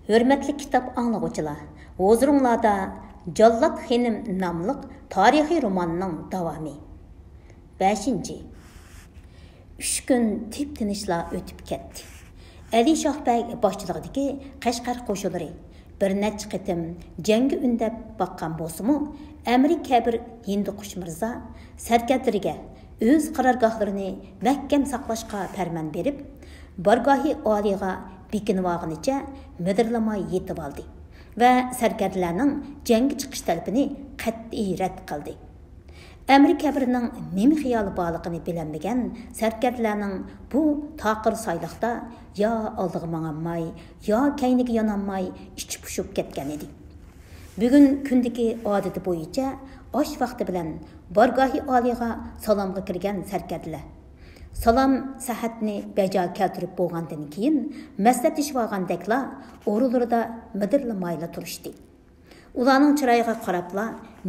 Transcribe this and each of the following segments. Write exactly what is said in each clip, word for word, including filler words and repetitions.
ھۆرمەتلىك كىتاب ئاڭلىغۇچىلار، ھۇزۇرۇڭلاردا جاللات خېنىم ناملىق تارىخىي روماننىڭ داۋامى. بەشىنچى. ئۈچ كۈن تىپ-تىنچلا ئۆتۈپ كەتتى. ئەلى شاھ بەگ باشچىلىقىدىكى قەشقەر قوشۇنلىرى بىر نەچچە قېتىم جەڭگە ئۈندەپ باققان بولسىمۇ، ئەمىرى كەبىر ھىندىقۇش مىرزا سەركەردىلىرىگە ئۆز قارارگاھلىرىنى مەھكەم ساقلاشقا پەرمان بېرىپ، بارگاھى ئالىيغا بېكىنىۋالغىنىچە مىدىرلىماي يېتىۋالدى ۋە سەركەردىلەرنىڭ جەڭگە چىقىش تەلىپىنى قەتئىي رەت قىلدى. ئەمىر كەبىرنىڭ نېمە خىيالى بارلىقىنى بىلەلمىگەن سەركەردىلەرنىڭ بۇ تاقىر سايلىقتا يا ئالدىغا ماڭالماي، يا كەينىگە يانالماي ئىچى پۇشۇپ كەتكەن ئىدى. بۈگۈن كۈندىكى ئادىتى بويىچە ئاش ۋاقتى بىلەن بارگاھى ئالىيغا سالامغا كىرگەن سەركەردىلەر سالام سەھەتنى بەجا كەلتۈرۈپ بولغاندىن كېيىن، مەسلىھەتلىشىۋالغاندەكلا ئورۇنلىرىدا مىدىرلىمايلا تۇرۇشتى. ئۇلارنىڭ چىرايىغا قاراپلا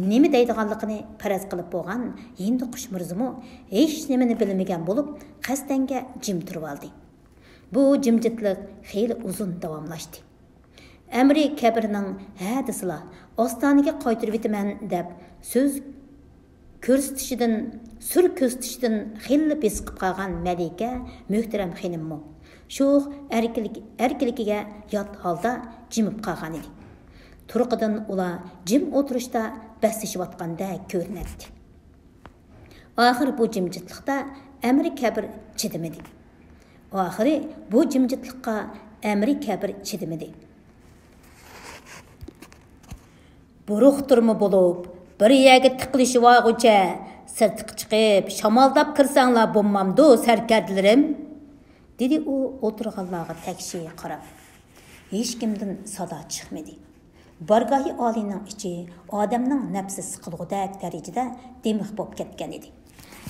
نېمە دەيدىغانلىقىنى پەرەز قىلىپ بولغان ھىندىقۇش مىرزىمۇ ھېچنېمىنى بىلمىگەن بولۇپ، قەستەنگە جىم تۇرۇۋالدى. بۇ جىمجىتلىق خېلى ئۇزۇن داۋاملاشتى. ئەمىرى كەبىرنىڭ ھە دېسىلا، ئاستانىگە قايتۇرۇۋېتىمەن دەپ سۆز كۆرسىتىشىدىن، سۈر كۆرسىتىشىدىن خېلىلا بېسىقىپ قالغان مەلىكە مۆھتەرەم خېنىممۇ شوخ ئەركىلىك-، ئەركىلىكىگە يات ھالدا جىمىپ قالغانىدى. تۇرقىدىن ئۇلار جىم ئولتۇرۇشتا بەسلىشىۋاتقاندەك كۆرۈنەتتى. ئاخىر بۇ جىمجىتلىقتا ئەمىرى كەبىر چىدىمىدى. ئاخىرى بۇ جىمجىتلىققا ئەمىرى كەبىر چىدىمىدى. بۇرۇقتۇرما بولۇپ، بىر يەرگە تىقىلىشىۋالغۇچە سىرتقا چىقىپ شامالداپ كىرسەڭلار بولمامدۇ، سەركەردىلىرىم؟ دېدى ئۇ ئولتۇرغانلارغا تەكشى قاراپ. ھېچكىمدىن سادا چىقمىدى. بارگاھى ئالىينىڭ ئىچى ئادەمنىڭ نەپسى سىقىلغۇدەك دەرىجىدە دىمىق بولۇپ كەتكەن ئىدى.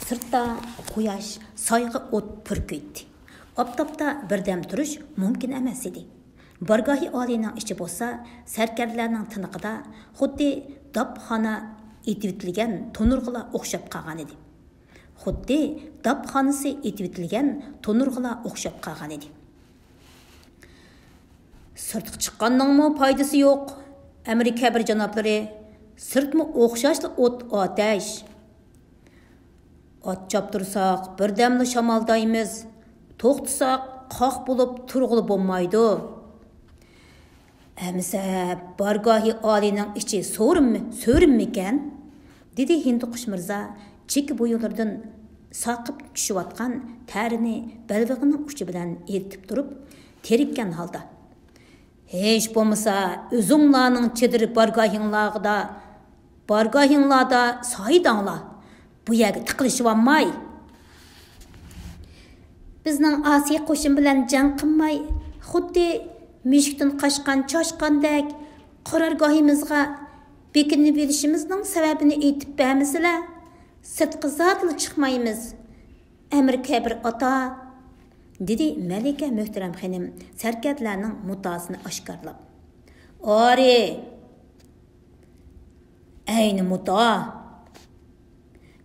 سىرتتا قۇياش، سايغا ئوت پۈركۈيتتى. ئاپتاپتا بىردەم تۇرۇش مۇمكىن ئەمەس ئىدى. بارگاھى ئالىينىڭ ئىچى بولسا سەركەردىلەرنىڭ تىنىقىدا خۇددى داپخانا ئېتىۋېتىلگەن تونۇرغىلا ئوخشاپ قالغانىدى. خۇددى داپخانىسى ئېتىۋېتىلگەن تونۇرغىلا ئوخشاپ قالغانىدى. سىرتقا چىققاننىڭمۇ پايدىسى يوق، ئەمىر كەبىر جانابلىرى، سىرتمۇ ئوخشاشلا ئوت ئاتەش. ئات چاپتۇرساق، بىردەملا شامالدايمىز، توختىساق، قاق بولۇپ تۇرغىلى بولمايدۇ. ئەمىسە، بارگاھى ئالىينىڭ ئىچى سورۇنمۇ-، سۆرۈنمىكەن؟ دېدى ھىندىقۇش مىرزا چېكە بويۇنلىرىدىن ساقىپ چۈشۈۋاتقان تەرىنى بەلبېغىنىڭ ئۇچى بىلەن ئېلىتىپ تۇرۇپ، تېرىككەن ھالدا. ھېچ بولمىسا، ئۆزۈڭلارنىڭ چېدىر بارگاھىڭلاردا، بارگاھىڭلاردا سايىداڭلار، بۇ يەرگە تىقىلىشىۋالماي. بىزنىڭ ئاسىي قوشۇن بىلەن جەڭ قىلماي، خۇددى مۈشۈكتىن قاچقان چاشقاندەك قارارگاھىمىزغا بېكىنىۋېلىشىمىزنىڭ سەۋەبىنى ئېيتىپ بەرمىسىلە، سىرتقا زادىلا چىقمايمىز. ئەمىر كەبىر ئاتا، دېدى مەلىكە مۆھتەرەم خېنىم سەركەردىلەرنىڭ مۇددىئاسىنى ئاشكارىلاپ. ئارى! ئەينى مۇددىئا!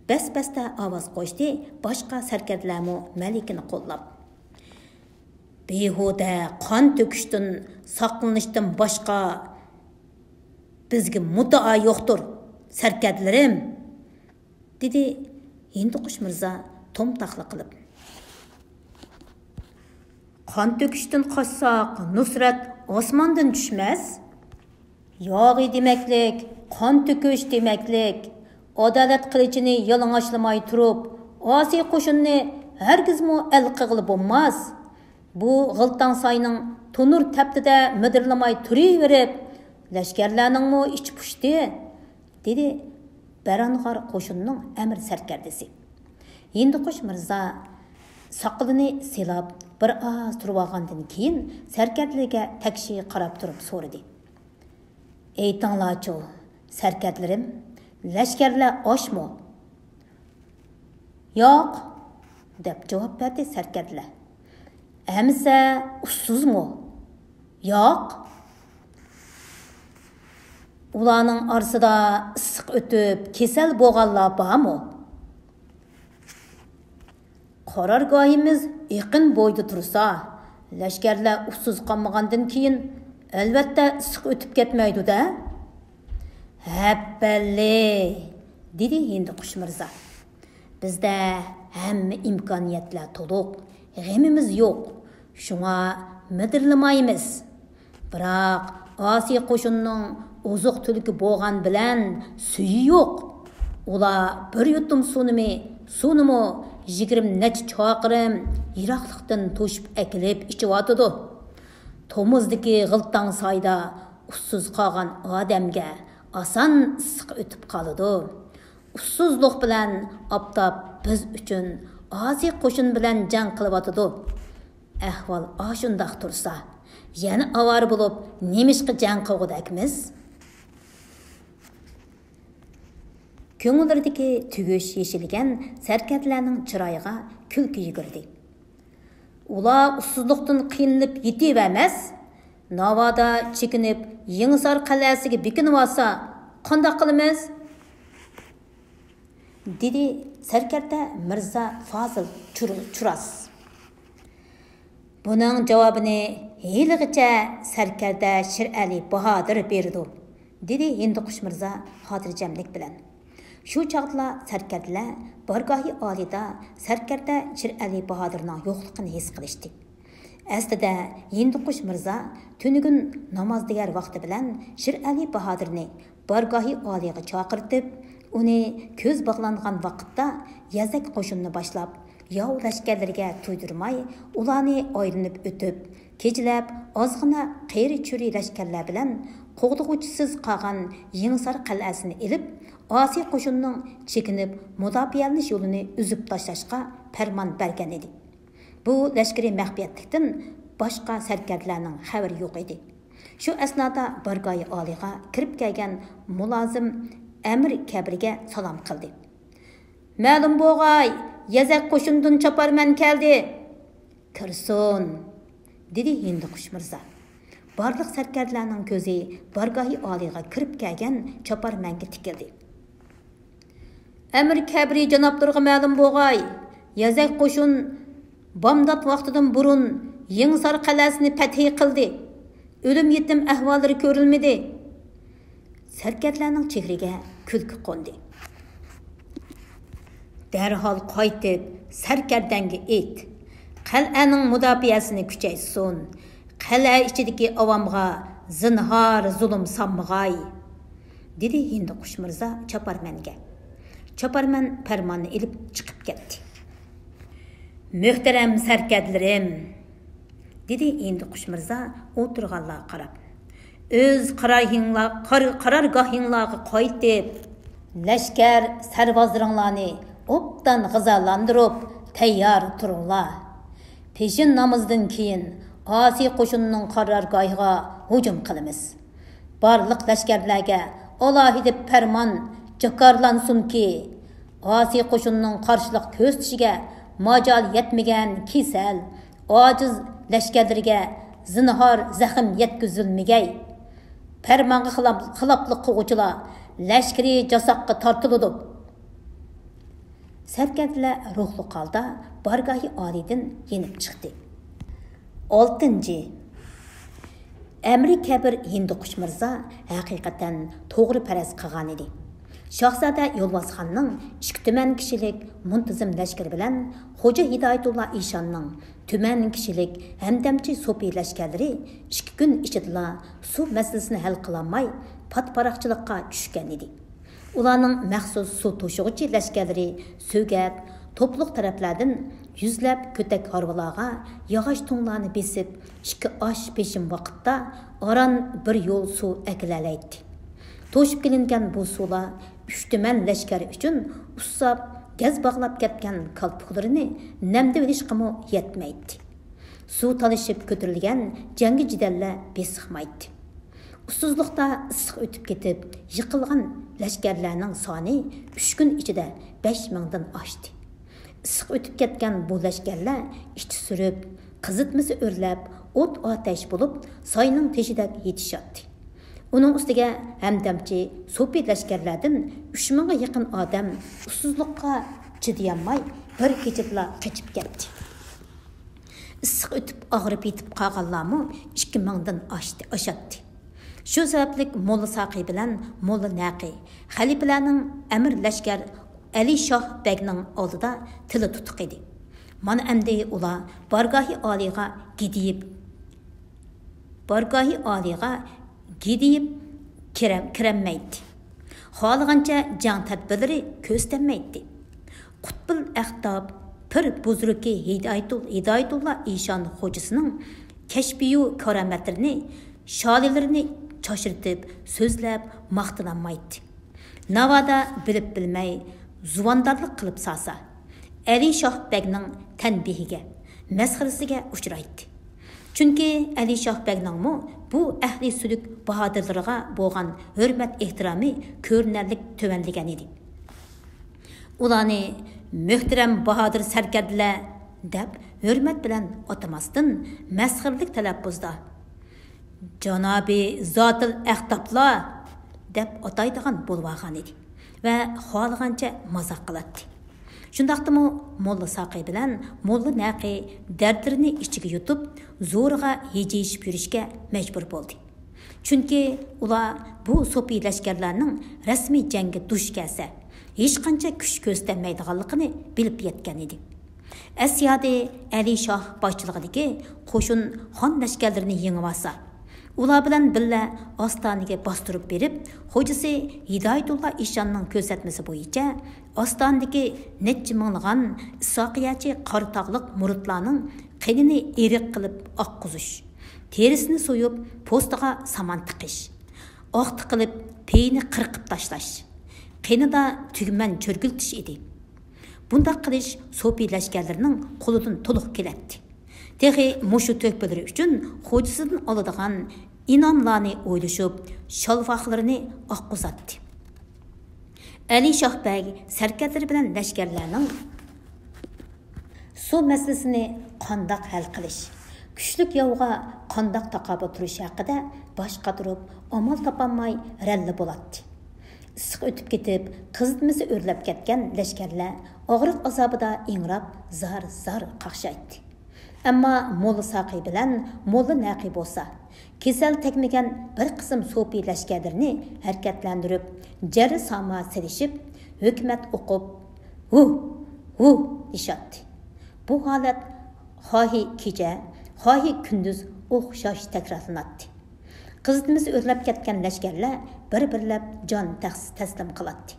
بەس-بەستە ئاۋاز قوشتى باشقا سەركەردىلەرمۇ مەلىكىنى قوللاپ. بىھۇدە قان تۆكۈشتىن ساقلىنىشتىن باشقا بىزگە مۇددىئا يوقتۇر، سەركەردىلىرىم! دېدى ھىندىقۇش مىرزا تومتاقلىق قىلىپ. قان تۆكۈشتىن قاچساق، نۇسرەت ئاسماندىن چۈشمەس. ياغى دېمەكلىك، قان تۆكۈش دېمەكلىك، ئادالەت قىلىچىنى يالىڭاچلىماي تۇرۇپ، ئاسىي قوشۇننى ھەرگىزمۇ ئەل قىلغىلى بولماس. بۇ غىلتاڭ ساينىڭ تونۇر تەپتىدە مىدىرلىماي تۇرۇۋېرىپ، لەشكەرلەرنىڭمۇ ئىچى پۇشتى. دېدى بەرانغار قوشۇننىڭ ئەمىر سەركەردىسى. ھىندىقۇش مىرزا ساقىلىنى سىلاپ، بىر ئاز تۇرۇۋالغاندىن كېيىن، سەركەردىلەرگە تەكشى قاراپ تۇرۇپ سورىدى. ئېيتىڭلارچۇ، سەركەردىلىرىم، لەشكەرلەر ئاچمۇ؟ ياق، دەپ جاۋاب بەردى سەركەردىلەر. ئەمىسە ئۇسسۇزمۇ؟ ياق. ئۇلارنىڭ ئارىسىدا ئىسسىق ئۆتۈپ كېسەل بولغانلار بارمۇ؟ قارارگاھىمىز ئېقىن بويىدا تۇرسا، لەشكەرلەر ئۇسسۇز قالمىغاندىن كېيىن، ئەلۋەتتە ئىسسىق ئۆتۈپ كەتمەيدۇ-دە. ھەپپەللى، دېدى ھىندىقۇش مىرزا. بىزدە ھەممە ئىمكانىيەتلەر تولۇق، غېمىمىز يوق، شۇڭا مىدىرلىمايمىز. بىراق ئاسىي قوشۇننىڭ ئوزۇق-تۈلۈكى بولغان بىلەن سۈيى يوق. ئۇلار بىر يۇتۇم سۇنىمۇ، سۇنىمۇ يىگىرمە نەچچە چاقىرىم يىراقلىقتىن توشۇپ ئەكېلىپ ئىچىۋاتىدۇ. تومۇزدىكى غىلتاڭ سايدا ئۇسسۇز قالغان ئادەمگە ئاسان ئىسسىق ئۆتۈپ قالىدۇ. ئۇسسۇزلۇق بىلەن ئاپتاپ بىز ئۈچۈن ئاسىي قوشۇن بىلەن جەڭ قىلىۋاتىدۇ. ئەھۋال ئاشۇنداق تۇرسا، يەنە ئاۋارە بولۇپ نېمىشقا جەڭ قىلغۇدەكمىز؟ كۆڭۈللىرىدىكى تۈگۈش يېشىلگەن سەركەردىلەرنىڭ چىرايىغا كۈلكە يۈگۈردى. ئۇلار ئۇسسۇزلۇقتىن قىينىلىپ يېتىۋەرمەس، ناۋادا چېكىنىپ يېڭىسار قەلئەسىگە بېكىنىۋالسا قانداق قىلىمىز؟ دېدى سەركەردە مىرزا فازىل چۇر-، چۇراس. بۇنىڭ جاۋابىنى ھېلىغىچە سەركەردە شىرئەلى باھادىر بېرىدۇ، دېدى ھىندىقۇش مىرزا خاتىرجەملىك بىلەن. شۇ چاغدىلا سەركەردىلەر بارگاھى ئالىيدا سەركەردە شىرئەلى باھادىرنىڭ يوقلۇقىنى ھېس قىلىشتى. ئەسلىدە ھىندىقۇش مىرزا تۈنۈگۈن نامازدىگەر ۋاقتى بىلەن شىرئەلى باھادىرنى بارگاھى ئالىيغا چاقىرتىپ، ئۇنى كۆز باغلانغان ۋاقىتتا يەزەك قوشۇننى باشلاپ، ياۋ لەشكەرلىرىگە تۇيدۇرماي، ئۇلارنى ئايلىنىپ ئۆتۈپ، كېچىلەپ ئازغىنە قېرى-چۈرى لەشكەرلەر بىلەن قوغدىغۇچىسىز قالغان يېڭىسار قەلئەسىنى ئېلىپ، ئاسىي قوشۇننىڭ چېكىنىپ مۇداپىئەلىنىش يولىنى ئۈزۈپ تاشلاشقا پەرمان بەرگەن ئىدى. بۇ لەشكىرىي مەخپىيەتلىكتىن باشقا سەركەردىلەرنىڭ خەۋىرى يوق ئىدى. شۇ ئەسنادا بارگاھى ئالىيغا كىرىپ كەلگەن مۇلازىم ئەمىر كەبىرگە سالام قىلدى. مەلۇم بولغاي، يەزەك قوشۇنىدىن چاپارمەن كەلدى. كىرسۇن، دېدى ھىندىقۇش مىرزا. بارلىق سەركەردىلەرنىڭ كۆزى بارگاھى ئالىيغا كىرىپ كەلگەن چاپارمەنگە تىكىلدى. ئەمىر كەبىرى جانابلىرىغا مەلۇم بولغاي، يەزەك قوشۇن بامدات ۋاقتىدىن بۇرۇن يېڭىسار قەلئەسىنى پەتھى قىلدى. ئۆلۈم يېتىم ئەھۋاللىرى كۆرۈلمىدى. سەركەردىلەرنىڭ چېھرىگە كۈلكە قوندى. دەرھال قايتىپ سەركەردەڭگە ئېيت، قەلئەنىڭ مۇداپىئەسىنى كۈچەيتسۇن، قەلئە ئىچىدىكى ئاۋامغا زىنھار زۇلۇم سالمىغاي، دېدى ھىندىقۇش مىرزا چاپارمەنگە. چاپارمەن پەرماننى ئېلىپ چىقىپ كەتتى. مۆھتەرەم سەركەردىلىرىم، دېدى ھىندىقۇش مىرزا ئولتۇرغانلارغا قاراپ. ئۆز قارارگاھىڭلار-، قار-، قارارگاھىڭلارغا قايتىپ، لەشكەر سەربازلىرىڭلارنى ئوبدان غىزالاندۇرۇپ تەييار تۇرۇڭلار. پېشىن نامىزىدىن كېيىن ئاسىي قوشۇننىڭ قارارگاھىغا ھۇجۇم قىلىمىز. بارلىق لەشكەرلەرگە ئالاھىدە پەرمان جاكارلانسۇنكى، ئاسىي قوشۇننىڭ قارشىلىق كۆرسىتىشىگە ماجال يەتمىگەن كېسەل، ئاجىز لەشكەرلىرىگە زىنھار زەخىم يەتكۈزۈلمىگەي. پەرمانغا خىلاپ-، خىلاپلىق قىلغۇچىلار لەشكىرىي جاساققا تارتىلىدۇ. سەركەردىلەر روھلۇق ھالدا بارگاھى ئالىيدىن يېنىپ چىقتى. ئالتىنچى، ئەمىر كەبىر ھىندىقۇش مىرزا ھەقىقەتەن توغرا پەرەز قىلغانىدى. شاھزادە يولۋاسخاننىڭ ئىككى تۈمەن كىشىلىك مۇنتىزىم لەشكىرى بىلەن خوجا ھىدايەتۇللا ئىشاننىڭ تۈمەن كىشىلىك ھەمدەمچى سوپى لەشكەرلىرى ئىككى كۈن ئىچىدىلا سۇ مەسىلىسىنى ھەل قىلالماي، پات-پاراقچىلىققا چۈشكەن ئىدى. ئۇلارنىڭ مەخسۇس سۇ توشۇغۇچى لەشكەرلىرى سۆگەت، توپلۇق تەرەپلەردىن يۈزلەپ كۆتەك ھارۋىلارغا ياغاچ تۇڭلارنى بېسىپ، ئىككى ئاش بېشىم ۋاقىتتا ئاران بىر يول سۇ ئەكېلەلەيتتى. توشۇپ كېلىنگەن بۇ سۇلار ئۈچ تۈمەن لەشكەر ئۈچۈن ئۇسساپ، گەز باغلاپ كەتكەن كالپۇكلىرىنى نەمدىۋېلىشقىمۇ يەتمەيتتى. سۇ تالىشىپ كۆتۈرۈلگەن جەڭگى جېدەللەر بېسىقمايتتى. ئۇسسۇزلۇقتا ئىسسىق ئۆتۈپ كېتىپ، يىقىلغان لەشكەرلەرنىڭ سانى ئۈچ كۈن ئىچىدە بەش مىڭدىن ئاشتى. ئىسسىق ئۆتۈپ كەتكەن بۇ لەشكەرلەر ئىچى سۈرۈپ، قىزىتمىسى ئۆرلەپ، ئوت-ئاتەش بولۇپ، ساينىڭ تېشىدەك يېتىشاتتى. ئۇنىڭ ئۈستىگە ھەمدەمچى سوپى لەشكەرلەردىن ئۈچ مىڭغا يېقىن ئادەم ئۇسسۇزلۇققا چىدىيالماي، بىر كېچىدىلا قېچىپ كەتتى. ئىسسىق ئۆتۈپ ئاغرىپ يېتىپ قالغانلارمۇ ئىككى مىڭدىن ئاشتى، ئاشاتتى. شۇ سەۋەبلىك موللا ساقى بىلەن موللا نەقى خەلىپىلەرنىڭ ئەمىر لەشكەر ئەلى شاھ بەگنىڭ ئالدىدا تىلى تۇتۇق ئىدى. مانا ئەمدى ئۇلار بارگاھى ئالىيغا گىدىيىپ، بارگاھى ئالىيغا گىدىيىپ كىرەم-، كىرەلمەيتتى. خالىغانچە جەڭ تەدبىرلىرى كۆرسىتەلمەيتتى. قۇتبۇل ئەختاب پىر بۇزرۇكى ھىدايەتۇل-، ھىدايەتۇللا ئىشان خوجىسىنىڭ كەشپىيۇ كارامەتلىرىنى، شالىلىرىنى چاچرىتىپ سۆزلەپ ماختىنالمايتتى. ناۋادا بىلىپ بىلمەي زۇۋاندارلىق قىلىپ سالسا، ئەلى شاھ بەگنىڭ تەنبىھىگە، مەسخىرىسىگە ئۇچرايتتى. چۈنكى ئەلى شاھ بەگنىڭمۇ بۇ ئەھلى سۈلۈك باھادىرلىرىغا بولغان ھۆرمەت ئېھتىرامى كۆرۈنەرلىك تۆۋەنلىگەن ئىدى. ئۇلارنى مۆھتەرەم باھادىر سەركەردىلەر دەپ ھۆرمەت بىلەن ئاتىماستىن، مەسخىرىلىك تەلەپپۇزدا جانابى زاتىل ئەختابلار دەپ ئاتايدىغان بولۇۋالغان ئىدى ۋە خالىغانچە مازاق قىلاتتى. شۇنداقتىمۇ موللا ساقى بىلەن موللا نەقى دەردلىرىنى ئىچىگە يۇتۇپ، زورىغا ھىجىيىشىپ يۈرۈشكە مەجبۇر بولدى. چۈنكى ئۇلار بۇ سوپى لەشكەرلەرنىڭ رەسمىي جەڭگە دۇچ كەلسە، ھېچقانچە كۈچ كۆرسىتەلمەيدىغانلىقىنى بىلىپ يەتكەن ئىدى. ئەسيادى ئەلى شاھ باشچىلىقىدىكى قوشۇن خان لەشكەرلىرىنى يېڭىۋالسا، ئۇلار بىلەن بىللە ئاستانىگە باستۇرۇپ بېرىپ، خوجىسى ھىدايەتۇللا ئىشاننىڭ كۆرسەتمىسى بويىچە ئاستانىدىكى نەچچە مىڭلىغان ئىسھاقىيەچى قاراتاغلىق مۇرىتلارنىڭ قېنىنى ئېرىق قىلىپ ئاققۇزۇش، تېرىسىنى سويۇپ، پوستىغا سامان تىقىش، ئاقتى قىلىپ پېيىنى قىرقىپ تاشلاش، قېنىدا تۈگمەن چۆرگۈلىتىش ئىدى. بۇنداق قىلىش سوپى لەشكەرلىرىنىڭ قولىدىن تولۇق كېلەتتى. تېخى مۇشۇ تۆھپىلىرى ئۈچۈن خوجىسىدىن ئالىدىغان ئىناملارنى ئويلىشىپ، شالۋاقلىرىنى ئاققۇزاتتى. ئەلى شاھ بەگ سەركەردىلىرى بىلەن لەشكەرلەرنىڭ سۇ مەسىلىسىنى قانداق ھەل قىلىش، كۈچلۈك ياۋغا قانداق تاقابىل تۇرۇش ھەققىدە باش قاتۇرۇپ، ئامال تاپالماي رەنلى بولاتتى. ئىسسىق ئۆتۈپ كېتىپ، قىزىتمىسى ئۆرلەپ كەتكەن لەشكەرلەر ئاغرىق ئازابىدا ئىڭراپ، زار-زار قاقشايتتى. ئەمما موللا ساقى بىلەن موللا نەقى بولسا، كېسەل تەگمىگەن بىر قىسىم سوپى لەشكەرلىرىنى ھەرىكەتلەندۈرۈپ، جەررى ساما سېلىشىپ، ھۆكۈمەت ئوقۇپ، ھۇ، ھۇ دېيىشاتتى. بۇ ھالەت خاھى كېچە، خاھى كۈندۈز ئوخشاش تەكرارلىناتتى. قىزىتمىسى ئۆرلەپ كەتكەن لەشكەرلەر بىر-بىرلەپ جان تەس-، تەسلىم قىلاتتى.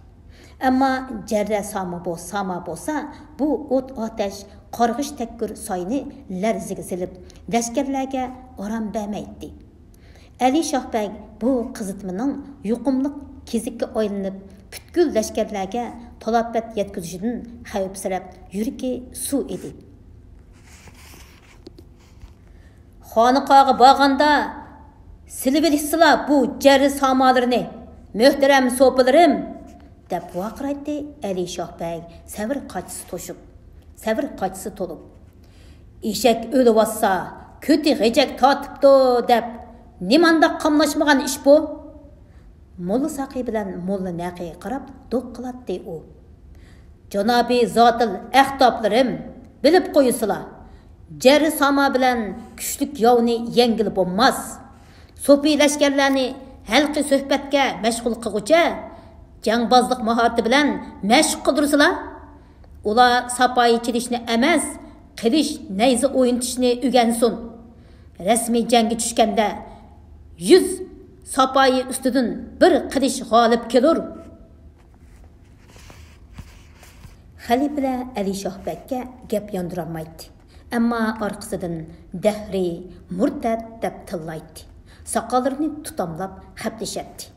ئەمما جەررە ساما بو-، ساما بولسا، بۇ ئوت-ئاتەش، قارغىش-تەككۈر ساينى لەرزىگە سېلىپ، لەشكەرلەرگە ئارام بەرمەيتتى. ئەلى شاھ بەگ بۇ قىزىتمىنىڭ يۇقۇملۇق كېزىككە ئايلىنىپ، پۈتكۈل لەشكەرلەرگە تالاپەت يەتكۈزۈشىدىن خەۋپسىرەپ، يۈرىكى سۇ ئىدى. خانىقاغا بارغاندا، «سېلىۋېلىشسىلا بۇ جەررى سامالىرىنى، مۆھتەرەم سوپىلىرىم!» دەپ ۋارقىرايتتى ئەلى شاھ بەگ سەۋر قاچىسى توشۇپ، سەۋر قاچىسى تولۇپ. «ئېشەك ئۆلۈۋاتسا، كۆتى غېجەك تارتىپتۇ» دەپ، نېمانداق قاملاشمىغان ئىش بۇ؟ موللا ساقى بىلەن موللا نەقىگە قاراپ دوق قىلاتتى ئۇ. «جانابىي زاتىل ئەختابلىرىم، بىلىپ قويۇسىلا، جەررى ساما بىلەن كۈچلۈك ياۋنى يەڭگىلى بولماس. سوپى لەشكەرلەرنى ھەلقى سۆھبەتكە مەشغۇل قىلغۇچە، جەڭبازلىق ماھارىتى بىلەن مەشىق قىلدۇرسىلا. ئۇلار ساپايى چېلىشنى ئەمەس، قىلىچ، نەيزە ئوينىتىشنى ئۆگەنسۇن. رەسمىي جەڭگە چۈشكەندە، يۈز ساپايى ئۈستىدىن بىر قىلىچ غالىب كېلۇر.» خەلىپىلەر ئەلى شاھ بەگكە گەپ ياندۇرالمايتتى. ئەمما ئارقىسىدىن «دەھرىي، مۇرتەت» دەپ تىللايتتى. ساقاللىرىنى تۇتاملاپ خەپلىشەتتى.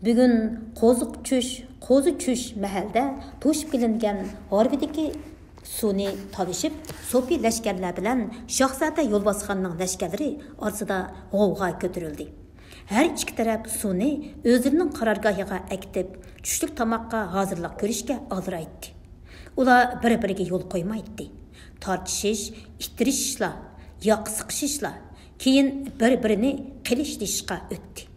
بۈگۈن قوزۇق چۈش، قوزا چۈش مەھەلدە توشۇپ كېلىنگەن ھارۋىدىكى سۇنى تالىشىپ، سوپى لەشكەرلەر بىلەن شاھزادە يولۋاسخاننىڭ لەشكەرلىرى ئارىسىدا غوۋغا كۆتۈرۈلدى. ھەر ئىككى تەرەپ سۇنى ئۆزلىرىنىڭ قارارگاھىغا ئەكېتىپ، چۈشلۈك تاماققا ھازىرلىق كۆرۈشكە ئالدىرايتتى. ئۇلار بىر-بىرىگە يول قويمايتتى. تارتىشىش، ئىتتىرىشىشلا، ياقا سىقىشىشلا، كېيىن بىر-بىرىنى قىلىچلىشىشقا ئۆتتى.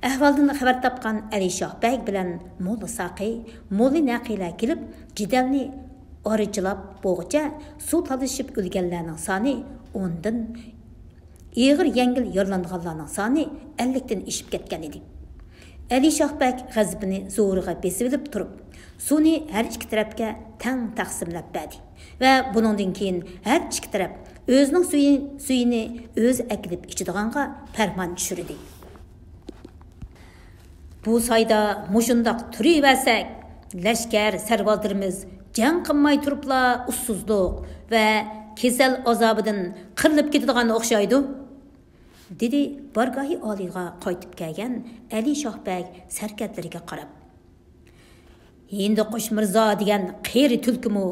ئەھۋالدىن خەۋەر تاپقان ئەلى شاھ بەگ بىلەن موللا ساقى، موللا نەقىلەر كېلىپ، جېدەلنى ئارىچىلاپ بوغىچە سۇ تالىشىپ ئۆلگەنلەرنىڭ سانى ئوندىن، ئېغىر يەڭگىل يارىلانغانلارنىڭ سانى ئەللىكتىن ئېشىپ كەتكەن ئىدى. ئەلى شاھ بەگ غەزىپىنى زورىغا بېسىۋېلىپ تۇرۇپ، سۇنى ھەر ئىككى تەرەپكە تەڭ تەقسىملەپ بەردى ۋە بۇنىڭدىن كېيىن ھەر ئىككى تەرەپ ئۆزىنىڭ سۈيى-، سۈيىنى ئۆزى ئەكېلىپ ئىچىدىغانغا پەرمان چۈشۈردى. بۇ سايدا مۇشۇنداق تۇرۇۋەرسەك، لەشكەر سەربازلىرىمىز جەڭ قىلماي تۇرۇپلا ئۇسسۇزلۇق ۋە كېسەل ئازابىدىن قىرىلىپ كېتىدىغان ئوخشايدۇ، دېدى بارگاھى ئالىيغا قايتىپ كەلگەن ئەلى شاھ بەگ سەركەردىلىرىگە قاراپ. ھىندىقۇش مىرزا دېگەن قېرى تۈلكىمۇ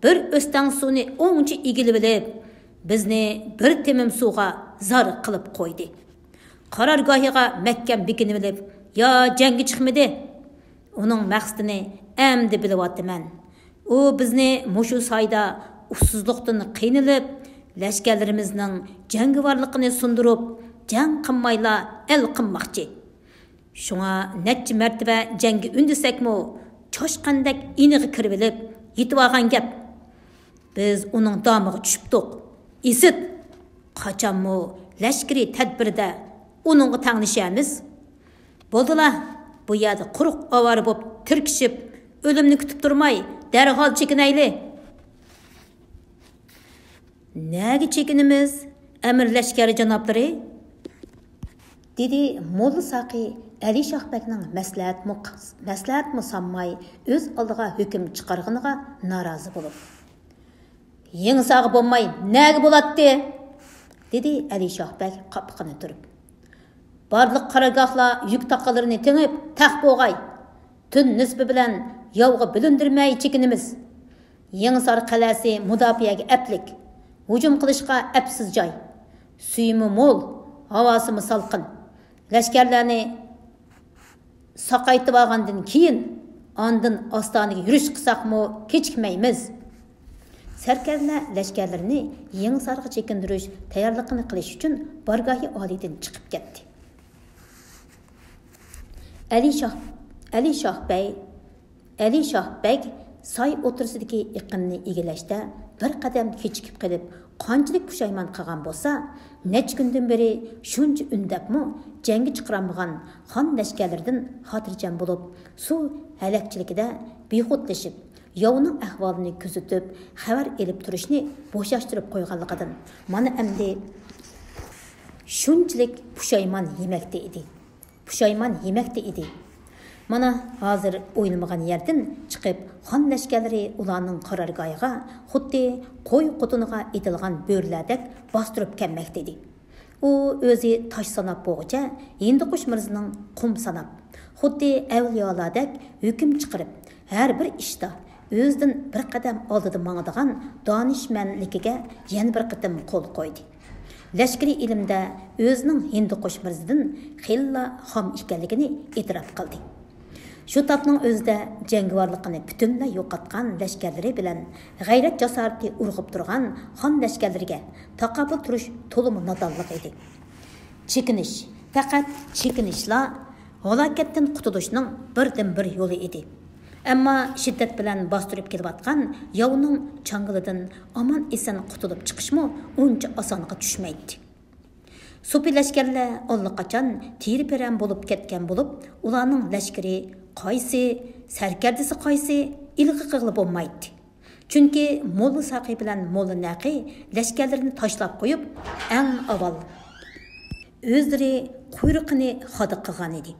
بىر ئۆستەڭ سۇنى ئوڭچە ئىگىلىۋېلىپ، بىزنى بىر تېمىم سۇغا زار قىلىپ قويدى. قارارگاھىغا مەھكەم بېكىنىۋېلىپ، يا جەڭگە چىقمىدى. ئۇنىڭ مەقسىتىنى ئەمدى بىلىۋاتىمەن. ئۇ بىزنى مۇشۇ سايدا ئۇسسۇزلۇقتىن قىينىلىپ، لەشكەرلىرىمىزنىڭ جەڭگىۋارلىقىنى سۇندۇرۇپ، جەڭ قىلمايلا ئەل قىلماقچى. شۇڭا نەچچە مەرتىبە جەڭگە ئۈندىسەكمۇ، چاشقاندەك ئىنىغا كىرىۋېلىپ يېتىۋالغان گەپ. بىز ئۇنىڭ دامىغا چۈشۈپتۇق. ئىسىت! قاچانمۇ لەشكىرىي تەدبىردە ئۇنىڭغا تەڭلىشەرمىز. بولدىلا، بۇ يەردە قۇرۇق ئاۋارە بولۇپ تىركىشىپ، ئۆلۈمنى كۈتۈپ تۇرماي، دەرھال چېكىنەيلى. نەگە چېكىنىمىز، ئەمىر لەشكەر جانابلىرى؟ دېدى موللا ساقى ئەلى شاھ بەگنىڭ مەسلىھەتمۇ، مەسلىھەتمۇ سانماي ئۆز ئالدىغا ھۆكۈم چىقارغىنىغا نارازى بولۇپ. يېڭىسارغا بولماي نەگە بولاتتى؟ دېدى ئەلى شاھ بەگ قاپىقىنى تۈرۈپ. بارلىق قارارگاھلار يۈك تاقالىرىنى تېڭىپ تەق بوغاي. تۈن نىسپى بىلەن ياۋغا بىلىندۈرمەي چېكىنىمىز. يېڭىسار قەلئەسى مۇداپىئەگە ئەپلىك، ھۇجۇم قىلىشقا ئەپسىز جاي. سۈيىمۇ مول، ھاۋاسىمۇ سالقىن. لەشكەرلەرنى ساقايتىۋالغاندىن كېيىن، ئاندىن ئاستانىگە يۈرۈش قىلساقمۇ كېچىكمەيمىز. سەركەردىلەر لەشكەرلىرىنى يېڭىسارغا چېكىندۈرۈش تەييارلىقىنى قىلىش ئۈچۈن بارگاھى ئالىيدىن چىقىپ كەتتى. ئەلى شاھ، ئەلى شاھ بەگ، ئەلى شاھ بەگ ساي ئوتتۇرىسىدىكى ئېقىننى ئىگىلەشتە بىر قەدەم كېچىكىپ قېلىپ، قانچىلىك پۇشايمان قىلغان بولسا، نەچچە كۈندىن بېرى شۇنچە ئۈندەپمۇ جەڭگە چىقىرالمىغان خان لەشكەرلىرىدىن خاتىرجەم بولۇپ، سۇ ھەلەكچىلىكىدە بىخۇدلىشىپ، ياۋنىڭ ئەھۋالىنى كۆزىتىپ، خەۋەر ئېلىپ تۇرۇشنى بوشاشتۇرۇپ قويغانلىقىدىن، مانا ئەمدى شۇنچىلىك پۇشايمان يېمەكتە ئىدى. پۇشايمان يېمەكتە ئىدى. مانا، ھازىر ئويلىمىغان يەردىن چىقىپ، خان لەشكەرلىرى ئۇلارنىڭ قارارگاھىغا خۇددى قوي قوتۇنىغا ئېتىلغان بۆرىلەردەك باستۇرۇپ كەلمەكتە ئىدى. ئۇ ئۆزى تاش ساناپ بولغۇچە، ھىندىقۇش مىرزىنىڭ قۇم ساناپ، خۇددى ئەۋلىيالاردەك ھۆكۈم چىقىرىپ، ھەر بىر ئىشتا ئۆزىدىن بىر قەدەم ئالدىدا ماڭىدىغان دانىشمەنلىكىگە يەنە بىر قېتىم قول قويدى. لەشكىرىي ئىلىمدە ئۆزىنىڭ ھىندىقۇش مىرزىدىن خېلىلا خام ئىكەنلىكىنى ئېتىراپ قىلدى. شۇ تاپنىڭ ئۆزىدە جەڭگىۋارلىقىنى پۈتۈنلەي يوقاتقان لەشكەرلىرى بىلەن غەيرەت-جاسارىتى ئۇرغۇپ تۇرغان خان لەشكەرلىرىگە تاقابىل تۇرۇش تولىمۇ نادانلىق ئىدى. چېكىنىش، پەقەت چېكىنىشلا ھالاكەتتىن قۇتۇلۇشنىڭ بىردىنبىر يولى ئىدى. ئەمما شىددەت بىلەن باستۇرۇپ كېلىۋاتقان ياۋنىڭ چاڭگىلىدىن ئامان-ئېسەن قۇتۇلۇپ چىقىشمۇ ئۇنچە ئاسانغا چۈشمەيتتى. سوپى لەشكەرلەر ئاللىقاچان تېرە-پېرەن بولۇپ كەتكەن بولۇپ، ئۇلارنىڭ لەشكىرى قايسى، سەركەردىسى قايسى، ئىلغا قىلغىلى بولمايتتى. چۈنكى موللا ساقى بىلەن موللا نەقى لەشكەرلىرىنى تاشلاپ قويۇپ، ئەڭ ئاۋۋال ئۆزلىرى قۇيرۇقىنى خادا قىلغانىدى.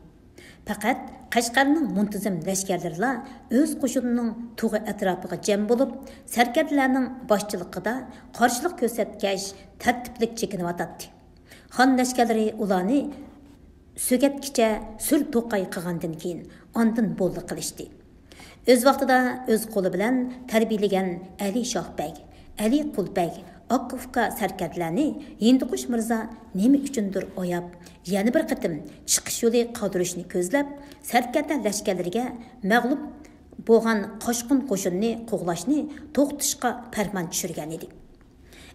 پەقەت قەشقەرنىڭ مۇنتىزىم لەشكەرلىرىلا ئۆز قوشۇنىنىڭ تۇغى ئەتراپىغا جەم بولۇپ، سەركەردىلەرنىڭ باشچىلىقىدا قارشىلىق كۆرسەتكەچ، تەرتىپلىك چېكىنىۋاتاتتى. خان لەشكەرلىرى ئۇلارنى سۆگەتكىچە سۈر توقاي قىلغاندىن كېيىن، ئاندىن بولدى قىلىشتى. ئۆز ۋاقتىدا ئۆز قولى بىلەن تەربىيەلىگەن ئەلى شاھ بەگ، ئەلى قۇل بەگ، ئاكا-ئۇكا سەركەردىلەرنى ھىندىقۇش مىرزا نېمە ئۈچۈندۇر ئاياپ، يەنە بىر قېتىم چىقىش يولى قالدۇرۇشنى كۆزلەپ، سەركەردە لەشكەرلىرىگە مەغلۇپ بولغان قاچقۇن قوشۇننى قوغلاشنى توختىتىشقا پەرمان چۈشۈرگەنىدى.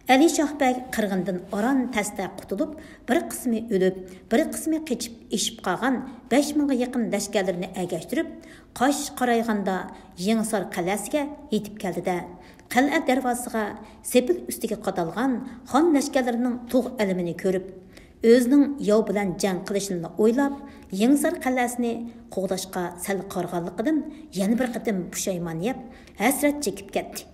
ئەلى شاھ بەگ قىرغىندىن ئاران-تەستە قۇتۇلۇپ، بىر قىسمى ئۆلۈپ، بىر قىسمى قېچىپ ئېشىپ قالغان بەش مىڭغا يېقىن لەشكەرلىرىنى ئەگەشتۈرۈپ، قاش قارايغاندا يېڭىسار قەلئەسىگە يېتىپ كەلدى-دە، قەلئە دەرۋازىسىغا سېپىل ئۈستىگە قادالغان خان لەشكەرلىرىنىڭ تۇغ ئەلىمىنى كۆرۈپ، ئۆزىنىڭ ياۋ بىلەن جەڭ قىلىشىنىلا ئويلاپ، يېڭىسار قەلئەسىنى قوغداشقا سەل قارىغانلىقىدىن يەنە بىر قېتىم پۇشايمان يەپ، ھەسرەت چېكىپ كەتتى.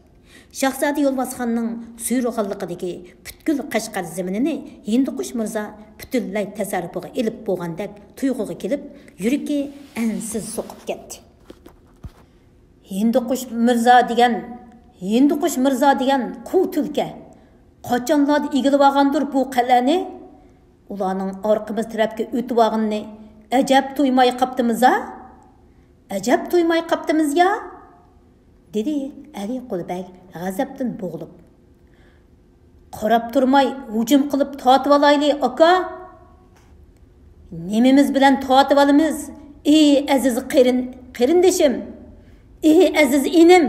شاھزادە يولۋاسخاننىڭ سۇيرۇغانلىقىدىكى پۈتكۈل قەشقەر زېمىنىنى ھىندىقۇش مىرزا پۈتۈنلەي تەسەررۇپىغا ئېلىپ بولغاندەك تۇيغۇغا كېلىپ، يۈرىكى ئەنسىز سوقۇپ كەتتى. ھىندىقۇش مىرزا دېگەن، ھىندىقۇش مىرزا دېگەن قۇۋ تۈلكە قاچانلاردا ئىگىلىۋالغاندۇر بۇ قەلئەنى؟ ئۇلارنىڭ ئارقىمىز تەرەپكە ئۆتۈۋالغىنىنى ئەجەب تۇيماي قاپتىمىز-ھە؟ ئەجەب تۇيماي قاپتىمىز-يا؟ دېدى ئەلى قۇلى بەگ غەزەپتىن بوغۇلۇپ. قاراپ تۇرماي ھۇجۇم قىلىپ تارتىۋالايلى، ئاكا! نېمىمىز بىلەن تارتىۋالىمىز، ئى ئەزىز قېرىن-، قېرىندىشىم، ئى ئەزىز ئىنىم!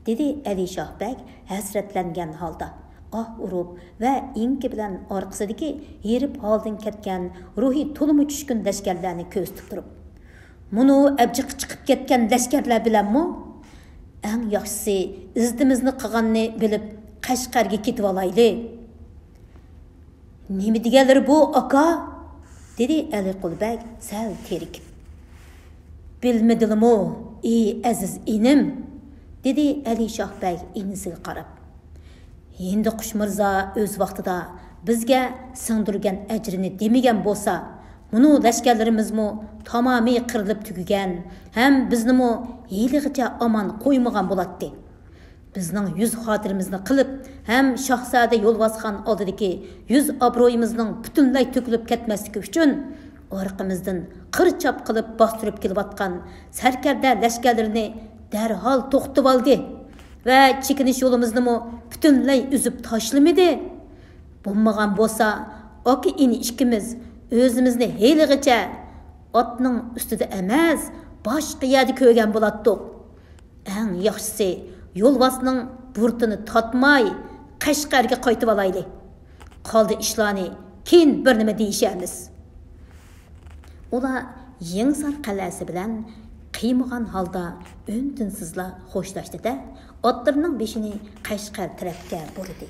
دېدى ئەلى شاھ بەگ ھەسرەتلەنگەن ھالدا ئاھ ئۇرۇپ ۋە ئېڭىكى بىلەن ئارقىسىدىكى ھېرىپ ھالدىن كەتكەن، روھى تولىمۇ چۈشكۈن لەشكەرلەرنى كۆرسىتىپ تۇرۇپ. مۇنۇ ئەبجىقى چىقىپ كەتكەن لەشكەرلەر بىلەنمۇ؟ ئەڭ ياخشىسى ئىززىتىمىزنى قىلغاننى بىلىپ قەشقەرگە كېتىۋالايلى. نېمە دېگەنلىرى بۇ، ئاكا؟ دېدى ئەلى قۇلى بەگ سەل تېرىكىپ. بىلمىدىلىمۇ، ئى ئەزىز ئىنىم؟ دېدى ئەلى شاھ بەگ ئىنىسىگە قاراپ. ھىندىقۇش مىرزا ئۆز ۋاقتىدا بىزگە سىڭدۈرگەن ئەجرىنى دېمىگەن بولسا، مۇنۇ لەشكەرلىرىمىزمۇ تامامىي قىرىلىپ تۈگىگەن ھەم بىزنىمۇ ھېلىغىچە ئامان قويمىغان بولاتتى. بىزنىڭ يۈز خاتىرىمىزنى قىلىپ ھەم شاھزادە يولۋاسخان ئالدىدىكى يۈز ئابرۇيىمىزنىڭ پۈتۈنلەي تۆكۈلۈپ كەتمەسلىكى ئۈچۈن، ئارقىمىزدىن قىر چاپ قىلىپ باستۇرۇپ كېلىۋاتقان سەركەردە لەشكەرلىرىنى دەرھال توختىتىۋالدى ۋە چېكىنىش يولىمىزنىمۇ پۈتۈنلەي ئۈزۈپ تاشلىمىدى. بولمىغان بولسا، ئاكا-ئىنى ئىككىمىز ئۆزىمىزنى ھېلىغىچە ئاتنىڭ ئۈستىدە ئەمەس، باشقا يەردە كۆرگەن بولاتتۇق. ئەڭ ياخشىسى، يولۋاسنىڭ بۇرۇتىنى تارتماي، قەشقەرگە قايتىۋالايلى. قالدى ئىشلارنى كېيىن بىر نېمە دېيىشەرمىز. ئۇلار يېڭىسار قەلئەسى بىلەن قىيمىغان ھالدا ئۈن-تىنسىزلا خوشلاشتى-دە، ئاتلىرىنىڭ بېشىنى قەشقەر تەرەپكە بۇرىدى.